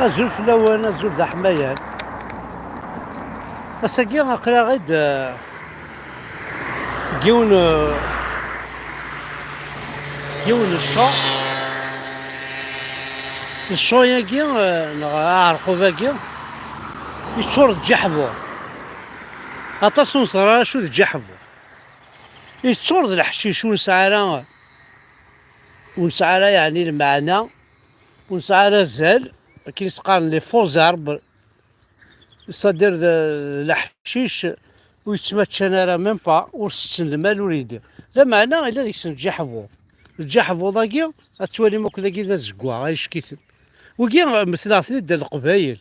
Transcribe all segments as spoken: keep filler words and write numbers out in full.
Azul fell-awen, azul d aḥmayan. Ass-agi aql-aɣ-id, eh, deg yiwen, eh, yiwen n ccuṛ. Ccuṛ-agi, eh, neɣ aɛerqub-agi, yeččur d ǧaḥbuḍ. Aṭas ur neẓri ara acu d ǧaḥbuḍ. Yeččur d leḥcic, ur nesɛi ara, ur nesɛi ara, yeɛni, lmeɛna, ur nesɛi ara azal, akken i s-qqaren les faux arbres, c'est-à-dire d, d leḥcic ur yettmaččan ara, même pas, ur setten lmal, ur yeddi. Lameɛna yella deg-sen lǧaḥbuḍ. Lǧaḥbuḍ-agi, ad twalim akk dagi d azeggaɣ, ay ckiten. Wigi, metleɣ-ten-id d Leqbayel,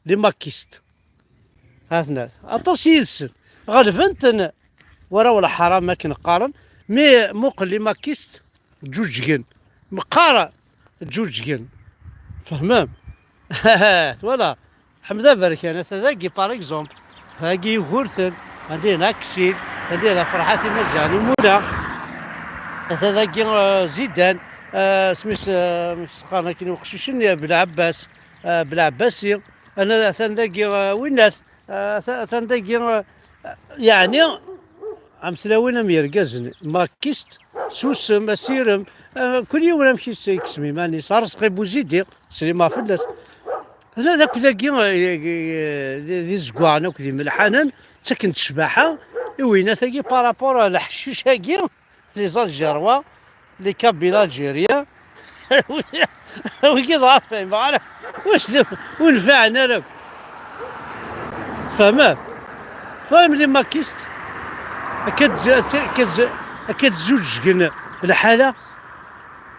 les makistes. Ha-ten-at. Aṭas yid-sen. Ɣelben-ten warraw lḥaram akken qqaren. Mi muqel les makistes, ǧǧuǧgen. Meqqar ǧǧuǧgen. Tfehmem? Twala. Ḥmed Aberkan, ata dagi, par exemple. Dagi Yugurten, anda yella Aksil, anda yella Ferḥat Imaziɣen Imuna. Ata dagi, eh, Zidan, eh, isem-is, eh, isem-is qqaren akken i uqcic-nni, Belɛebbas, eh, Belɛebbasi. Ana atan dagi, eh, winnat, eh, ata-, atan dagi, eh, yeɛni, am tlawin am yergazen, makist, susem, asirem, eh, kul yiwen amek i s-, yeksem iman-is. Arezqi Buzidi, slimeɣ fell-as. D, d akk dagi, eh, eh, d, d izeggaɣen akk d imelḥanen, ttaken-d ccbaḥa i winnat-agi par rapport à leḥcic-agi, les Algérois, les Kabyles algériens. Wigi dɣa fehmeɣ ara. Wac d, ur nfiɛen ara akk. Fehmeḍ? Fehmeḍ les makistes? Akka d-, akka d-, akka d-zzuǧgen lḥala.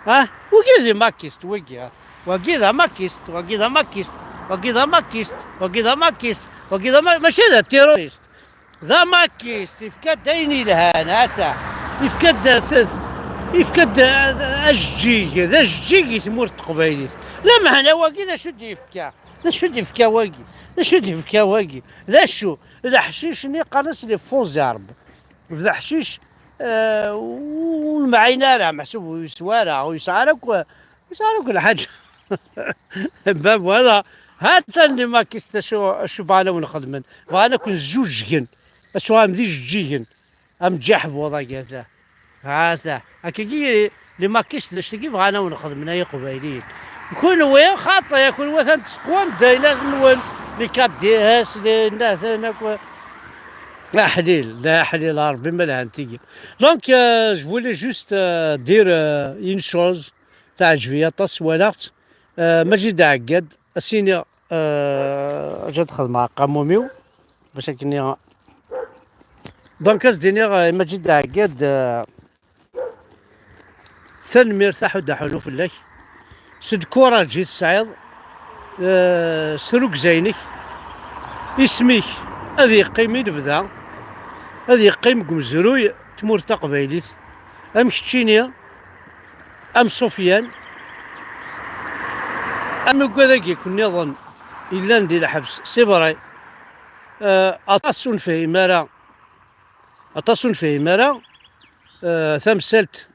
Ha? Wigi d les makistes, wigi, ha? Wagi d amakist, wagi d amakist, wagi d amakist, wagi d amakist, wagi d ama-, mačči d terrorist. D amakist, ifka-d ayen yelhan, ata. Ifka-d, ifka-d ajeǧǧig, d ajeǧǧig i tmurt n teqbaylit. Lameɛna wagi d acu d-ifka? D acu d-ifka wagi? D acu d-ifka wagi? D acu? D aḥcic-nni qqaren-as les faux arbres. D aḥcic, eh, ur nemɛin ara, meḥsub ur yeswa ara, ur yesɛi ara akk, ur yesɛi ara akk lḥaǧa. Bab, voilà. Ha-t-an les makistes acu, acu bɣan a wen-xedmen. Bɣan a ken-zzuǧgen. Ad tuɣalem d ijeǧǧigen. Am ǧaḥbuḍ-agi, ata. Ata. Akkagi, les makistes d acu-agi bɣan a wen-xedmen ay iqbayliyen. Kunwi, xaṭi, kunwi atan tseqwam-d ayla-nwen, les K D S, les natan akk. Aḥlil, d aḥlil, a Ṛebbi ma lhant tigi. Donc, euh, je voulais juste, euh, dire, euh, une chose. Teɛǧeb-iyi aṭas, walaɣ-tt. Euh, Maǧid Ɛeggad, ad s-iniɣ, euh, ad xedmeɣ aqamum-iw, bac akken i-, donc, ad s-d-iniɣ, euh, i Maǧid Ɛeggad, euh, tanemmirt, aḥud aḥunu fell-ak, s lkuraǧ i tesɛiḍ, euh, s trugza-inek, isem-ik ad yeqqim i lebda, ad yeqqim deg umezruy n tmurt taqbaylit, am keččini, am Sufyan, am wigad-agi-k nniḍen yellan di lḥebs, c'est vrai. Euh, aṭas ur nefhim ara, aṭas ur nefhim ara, euh, tamsalt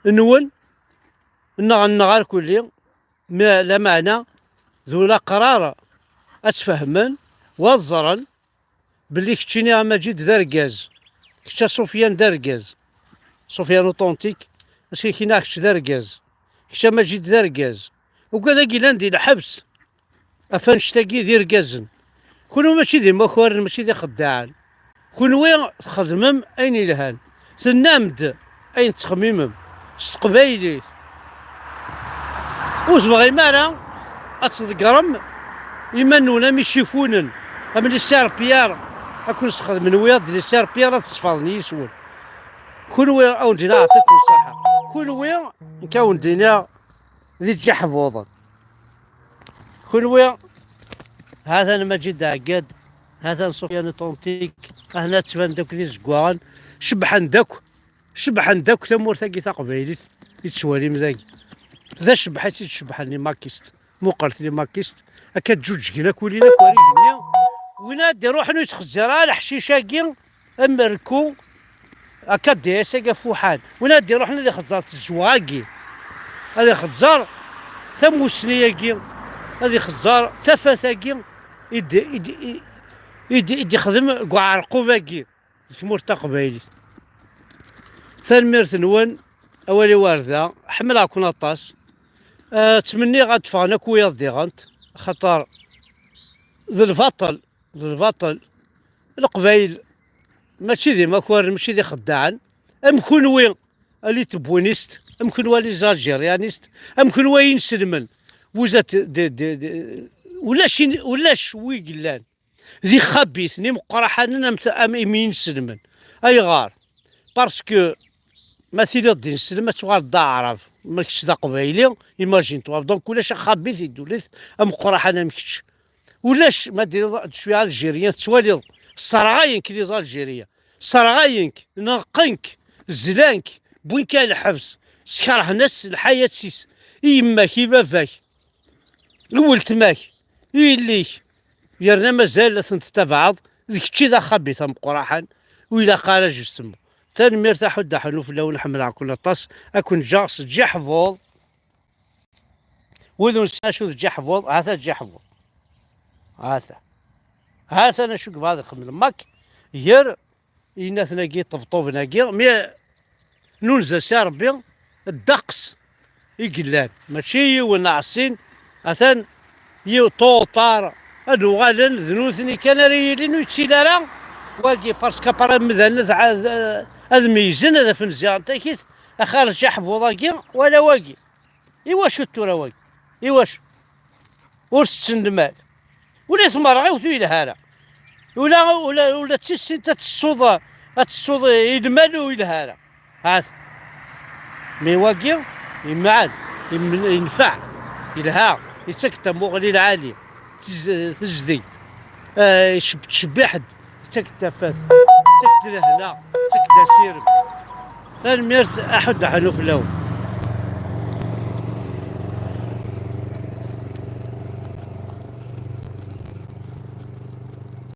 nwen, nneɣ, nneɣ arkulli, ma, lameɛna d ulaqrar ad tfehmen, u ad ẓren belli keččini a Maǧid d argaz, kečč a Sufyan d argaz, Sufyan authentique, askakini kečč d argaz, kečč a Maǧid d argaz. Ugad-agi yellan di lḥebs, ɣef annect-agi d irgazen. Kunwi mačči d imakaren, mačči d ixeddaɛen. Kunwi txedmem ayen yelhan. Tennam-d ayen tettxemmimem s teqbaylit. Ur tebɣim ara ad tḍeggrem iman-nwen am icifunen, am les serpillères, ad ken-sxedmen wiyaḍ d les serpillères ad tṣefḍen yis-wen. Kunwi, a wen-d-iniɣ, ɛṭikum ṣṣaḥa. Kunwi, nekk a wen-d-iniɣ, d iǧaḥbuḍen. Kunwi, ha-t-an Maǧid Ɛeggad, ha-t-an Sufyan authentique, ahna ttban-d akk d izeggaɣen, cebbḥen-d akk, cebbḥen-d akk tamurt-agi taqbaylit i tettwalim dagi. D acebbeḥ i tt-id-cebbḥen les makistes. Muqlet les makistes, akka ǧǧuǧgen akk, ulin akk ar igenni. Win ad d-iruḥen ur yettxezzir ara leḥcic-agi, amerku, akka D S agi afuḥan. Win ad d-iruḥen ad ixeẓẓer tezweɣ-agi. Ad ixeẓẓer tamussni-agi. ad ixeẓẓer tafat-agi i d- i d- i- i d- i d-ixdem deg uɛerqub-agi di tmurt taqbaylit. Tanemmirt-nwen, awal-iw ar da, ḥemmleɣ-ken aṭas. Ah, ttmenniɣ ad d-ffɣen akk wiyaḍ diɣent, axaṭer d lbaṭel, d lbaṭel. Leqbayel mačči d imakaren, mačči d ixeddaɛen. Am kunwi a les tebwinist, am kunwi a les algérianistes, am kunwi a inselmen. Vous êtes des, des, des, ulac in- ulac wi yellan d ixabiten imeqqraḥanen am, am imi inselmen. Ayɣer? Parce que ma tiliḍ d ineslem ad tuɣaleḍ d aɛrab, ma kečč d aqbayli, imagine-toi. Donc ulac axabit i ddunit ameqqraḥan am kečč. Ulac ma d-tiliḍ d cwi algérien tettwaliḍ, sserɣayen-k les algériens, sserɣayen-k, neɣqen-k, zlan-k, wwin-k ar lḥebs, skerhen-as lḥayat-is i yemma-k, i baba-k, i weltma-k, i yelli-k, yerna mazal ad ten-tettabaɛeḍ, d kečč i d axabit ameqqraḥan, ur ilaq ara jistem. Tanemmirt a Ḥud Aḥunnu fell-awen, ḥemmleɣ-ken aṭas, ad ken-ǧǧeɣ s ǧiḥbuḍ. Wid ur nessin acu d ǧiḥbuḍ, ha-t-a ǧiḥbuḍ. Ha-t-a. Ha-t-an acu yebɣa ad ixemmel Mak gar yinaten-agi, ṭebṭuben-agi, mi nunez-as i Ṛebbi ddeqs i yellan. Mačči yiwen neɣ sin, atan yiw ṭuṭar ad uɣalen d nutni kan ara yilin ur yettili ara wagi, parce que après imdanen ad, ad, ad meyyzen, ad afen ziɣen takit, axir ǧiḥbuḍ-agi wala wagi. Iwacu tura wagi? Iwacu? Ur tetten lmal. Ula i tmerɣiwt ur yelha ara. Ula, ula, ula d tissint ad tessuḍ, ad tessuḍ i lmal ur yelha ara. Hat. Mi wagi, imɛen, im- yenfeɛ, yelha, yettak-d tamuɣli lɛali, tiz- tezdeg, eh, iceb- tcebbiḥ-d, yettak-d tafat, yettak-d lehna, yettak-d asirem. Tanemmirt a Ḥud Aḥunnu fell-awen.